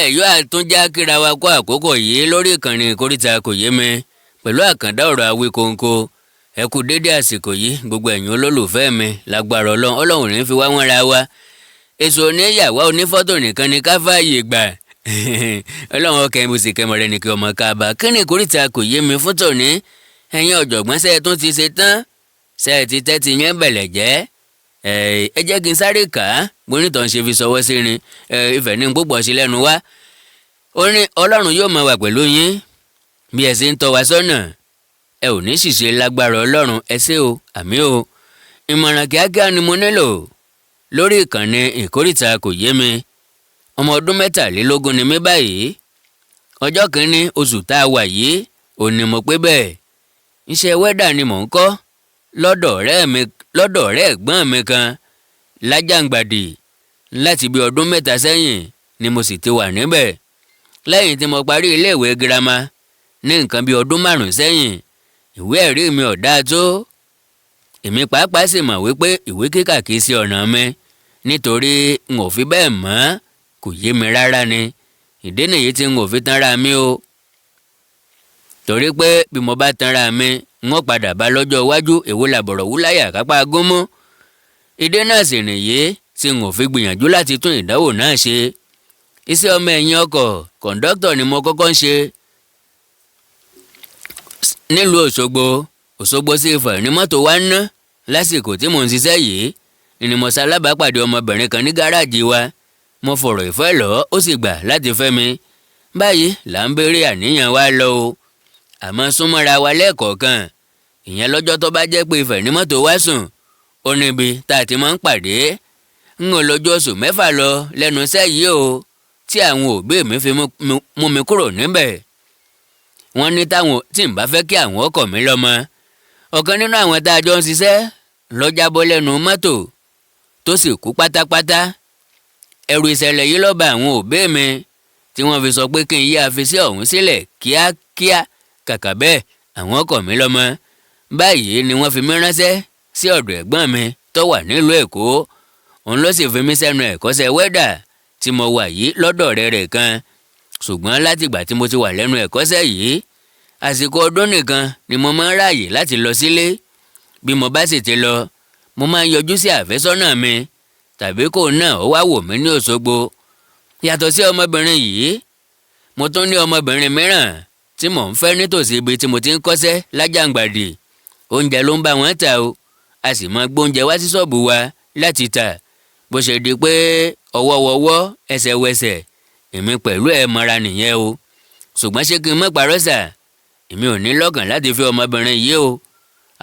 Yóò àtúnjá kíra wa kó àkókò yìí lórí ìkànnì Ìkóríta Kò Yé Mi pẹ̀lú àkàndá ọ̀rọ̀ Awíkonko. Ẹ kú dédé àsìkò yìí, gbogbo ẹ̀yin olólùfẹ́ mi. Lágbára Ọlọ́run, Ọlọ́run ní fi wá wọ́n ra wa. Èso oníyàwó onífọ́tò nìkan ni ká fààyè gbà. Ọlọ́run ọkẹ́ ibùsì kẹmọ rẹ nìkan ọmọ káàbà. Kí ni Ìkóríta Kò Yé Mi fún tòní? Ẹ̀yin ọ̀jọ̀gbọ́n, ṣe é tún ti ṣe tán? Ṣe é ti tẹ́tí yẹn bẹ̀lẹ̀ jẹ́? Ẹ jẹ́ kí n sáré kà á bonítọ̀ ń ṣe fi sọwọ́ sí ni ìfẹ́ ní púpọ̀ sí lẹ́nu wá. Ó ní Ọlọ́run yóò máa wà pẹ̀lú yín bí ẹ ṣe ń tọ́ wa sọ́nà. Ẹ ò ní ṣìṣe lágbára Ọlọ́run. Ẹ ṣé o, àmín o. Ìmọ̀ràn kíákíá ni mo nílò lórí ìkànnì Ìkóríta Kò Yé Mi. Ọmọ ọdún 23 ni mí báyìí. Ọjọ́ 1 oṣù tá a wà yìí ò ní mo pé bẹ́ẹ̀. Iṣẹ́ welder ni mò ń kọ́ lọ́dọ̀ ọ̀rẹ́ mi, lọ́dọ̀ ọ̀rẹ́ ẹ̀gbọ́n mi kan lájàngbàdì. Láti bí ọdún 3 sẹ́yìn ni mo sì ti wà níbẹ̀, lẹ́yìn tí mo parí iléèwé girama ní nǹkan bí ọdún 5 sẹ́yìn. Ìwé ẹ̀rí mi ò dáa tó. Èmi pàápàá sì mọ̀ wípé ìwé kíkà kìí ṣe ọ̀nà mi, nítorí n ò fi bẹ́ẹ̀ mọ̀, kò yé mi rárá ni. Ìdí nìyí tí n ò fi tanra mi o, torí pé bí mo bá tanra mi, n ó padà bá lọ́jọ́ iwájú. Èwo làbọ̀rọ̀ wúláyà kápá gómọ́? Ìdí náà sì nìyí tí n ò fi gbìyànjú láti tún ìdánwò náà ṣe. Iṣẹ́ ọmọ ẹ̀yìn ọkọ̀, kọ̀ǹdọ́tọ̀, ni mo kọ́kọ́ ń ṣe nílùú Òṣogbo. Òṣogbo sí Ifẹ̀ ní mọ́tò wa ń ná. Lásìkò tí mò ń ṣiṣẹ́ yìí ni mo ṣalábàápàdé ọmọbìnrin kan ní gáràjì wa. Mo fọ̀rọ̀ ìfẹ́ lọ̀, ó sì gbà láti fẹ́ mi. Báyìí là ń béèrè àníyàn wa lọ o, àmọ́ súnmọ́ra wa lẹ́ẹ̀kọ̀ọ̀kan. Ìyẹn lọ́jọ́ tó bá jẹ́ pé Ifẹ̀ ní mọ́tò wá sùn, ó níbi tá a ti máa ń pàdé. N ò lọ́jọ́ oṣù 6 lọ lẹ́nu iṣẹ́ yìí o tí àwọn òbí mi fi mú mi kúrò níbẹ̀. Wọ́n ní táwọn tí ń bá fẹ́ kí àwọn ọkọ̀ mi lọ́mọ. Ọ̀kan nínú àwọn tá a jọ ń ṣiṣẹ́ ló jábọ́ lẹ́nu mọ́tò tó sì kú pátápátá. Ẹ̀rù ìṣẹ̀lẹ̀ yìí ló bà àwọn òbí mi tí wọ́n fi sọ pé kí n yí àfisí ọ̀hún sílẹ̀ kíákíá, kàkà bẹ́ẹ̀ àwọn ọkọ̀ mi lọ́mọ. Báyìí ni wọ́n fi mí ránṣẹ́ sí ọ̀dọ̀ ẹ̀gbọ́n mi tó wà nílùú Èkó. Òun ló sì fi mí sẹ́nu ẹ̀kọ́ṣẹ́ welder tí mo wà yìí lọ́dọ̀ ọ̀rẹ́ rẹ̀ kan. Ṣùgbọ́n látìgbà tí mo ti wà lẹ́nu ẹ̀kọ́ṣẹ́ yìí, àsìkò ọdún nìkan ni mo máa ń ráàyè láti lọ sílé. Bí mo bá sì ti lọ, mo máa ń yọjú sí àfẹ́sọ́nà mi tàbí kó náà ó wá wò mí ní Òṣogbo. Yàtọ̀ sí ọmọbìnrin yìí, mo tún ní ọmọbìnrin mìíràn tí mò ń fẹ́ nítòsí ibi tí mo ti ń kọ́ṣẹ́ lájàngbàdì. Oúnjẹ ló ń bá wọn tà o, a sì máa gbóúnjẹ wá sí ṣọ́ọ̀bù wa láti tà. Bó ṣe di pé ọwọ́ wọwọ́, ẹsẹ̀ wẹsẹ̀, èmi pẹ̀lú ẹ̀ mọ́ra nìyẹn o. Ṣùgbọ́n ṣé kí n má parọ́ sà, èmi ò ní lọ́kàn láti fẹ́ ọmọbìnrin yìí o.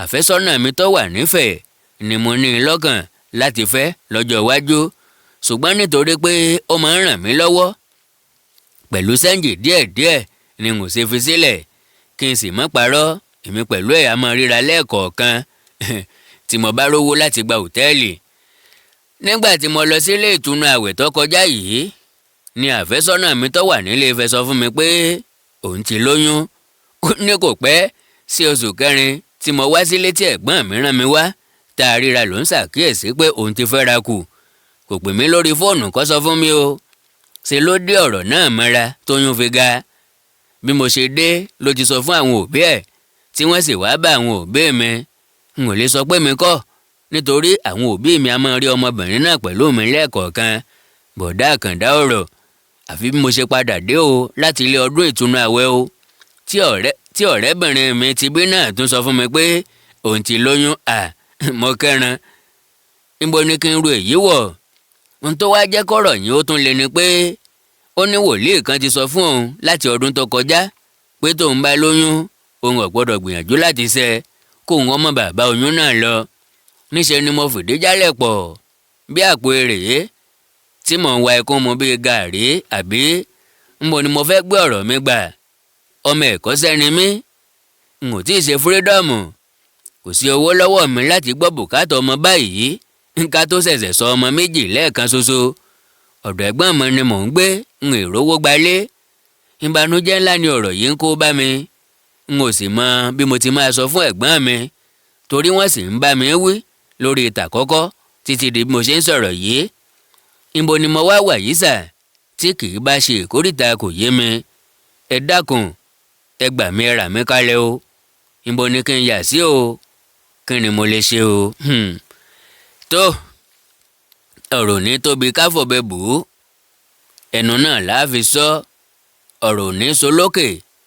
Àfẹ́sọ́nà mi tó wà nífẹ̀ẹ́ ni mo ní lọ́kàn láti fẹ́ lọ́jọ́ iwájú. Ṣùgbọ́n nítorí pé ó máa ń ràn mí lọ́wọ́ pẹ̀lú sẹ́ńjì díẹ̀díẹ̀ ni n ò ṣe fi sílẹ̀. Kí n sì má parọ́, èmi pẹ̀lú ẹ̀ á máa ríra lẹ́ẹ̀kọ̀ọ̀kan tí mo bá rówó láti gba hòtẹ́ẹ̀lì. Nígbà tí mo lọ sílé ìtúnu àwẹ̀ tó kọjá yìí ni àfẹ́sọ́nà mi tó wà nílé Ifẹ̀ sọ fún mi pé òun ti lóyún. Ó ní kò pẹ́ sí oṣù kẹrin tí mo wá sílé tí ẹ̀gbọ́n mi rán mi wá tá a ríra ló ń ṣàkíyèsí pé òun ti fẹ́ra kù. Kò pè mí lórí fóònù kó sọ fún mi o. Ṣe ló dé ọ̀rọ̀ náà mọ́ra tóyún fi ga. Bí mo ṣe dé ló ti sọ fún àwọn òbí ẹ̀, tí wọ́n sì wáá bá àwọn òbí mi. N ò lè sọ pé mi kọ́, nítorí àwọn òbí mi a máa rí ọmọbìnrin náà pẹ̀lú mi lẹ́ẹ̀kọ̀ọ̀kan. Bọ̀dá àkàndá ọ̀rọ̀, àfi bí mo ṣe padà dé o láti ilé ọdún ìtúnu àwẹ̀ o, tí ọ̀rẹ́bìnrin mi ti bí náà tún sọ fún mi pé òun ti lóyún. À mọ kẹran, níbo ni kí n ru èyí wọ̀? Ohun tó wá jẹ́ kọ́rọ̀ yìí ó tún le ni pé ó ní wòlíì kan ti sọ fún òun láti ọdún tó kọjá pé tóun bá lóyún, òun ò gbọ́dọ̀ gbìyànjú láti ṣe kóun ọmọ bàbá oyún náà lọ. Níṣẹ́ ni mo fìdí jálẹ̀ pọ̀ bí àpò èrè tí mò ń wa ẹkún mu bíi gàárì. Àbí ńbo ni mo fẹ́ gbé ọ̀rọ̀ mi gbà? Ọmọ ẹ̀kọ́ṣẹ́ ni mí, n ò tí ì ṣe freedom. Kò sí owó lọ́wọ́ mi láti gbọ́ bùkátà ọmọ báyìí, nǹka tó ṣẹ̀ṣẹ̀ sọ ọmọ méjì lẹ́ẹ̀kan ṣoṣo. Ọ̀dọ̀ ẹ̀gbọ́n mi ni mò ń gbé, n èrówó gbalé. Ìbànújẹ́ ńlá ni ọ̀rọ̀ yìí ń kó bá mi. N ò sì mọ bí mo ti máa sọ fún ẹ̀gbọ́n mi, torí wọ́n sì ń bá mi wí lórí ìtà kọ́kọ́ títí di bí mo ṣe ń sọ̀rọ̀ yìí. Níbo ni mo wá wà yìí sà? Tí kì í bá ṣe ìkórìtà kò yé mi. Ẹ dákun, ẹ gbà mí, ẹ rà mí kalẹ̀ o. Níbo ni kí n yà sí o? Kí ni mo lè ṣe o? Tó ọ̀rọ̀ ní tóbi káfọ̀bẹ bù ú, ẹnu náà láàfin sọ. Ọ̀rọ̀ ní so lókè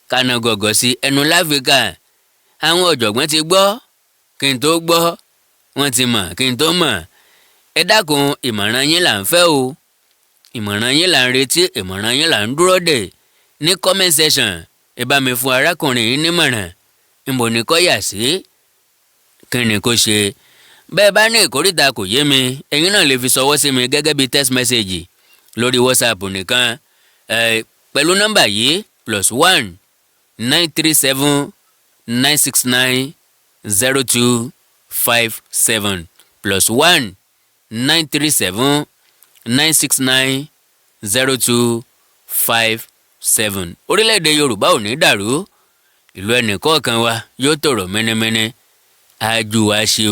kánà gọ̀gọ̀ sí ẹnu láfíríkà. Àwọn ọ̀jọ̀gbọ́n ti gbọ́ kí n tó gbọ́, wọ́n ti mọ̀ kí n tó mọ̀. Ẹ dákun, ìmọ̀ràn yín là ń fẹ́ o, ìmọ̀ràn yín là ń retí, ìmọ̀ràn yín là ń dúró dè ní comment section. Ẹ bá mi fún arákùnrin yìí nímọ̀ràn. Níbo ni kó yà sí? Kí ni kó ṣe? Bẹ́ẹ̀ bá ní ìkórìtà kò yé mi, ẹ̀yin náà lè fi ṣọwọ́ sí mi gẹ́gẹ́ bí text message lórí WhatsApp nìkan ẹ̀ pẹ̀lú nọ́mbà yìí: +1 937 969 0257, +1 937 969 0257. Orílẹ̀-èdè Yorùbá ò ní dàrú, ìlú ẹnìkọ̀ọ̀kan wa yóò tòrò mẹ́nẹ́mẹ́nẹ́, ájú wa ṣe o.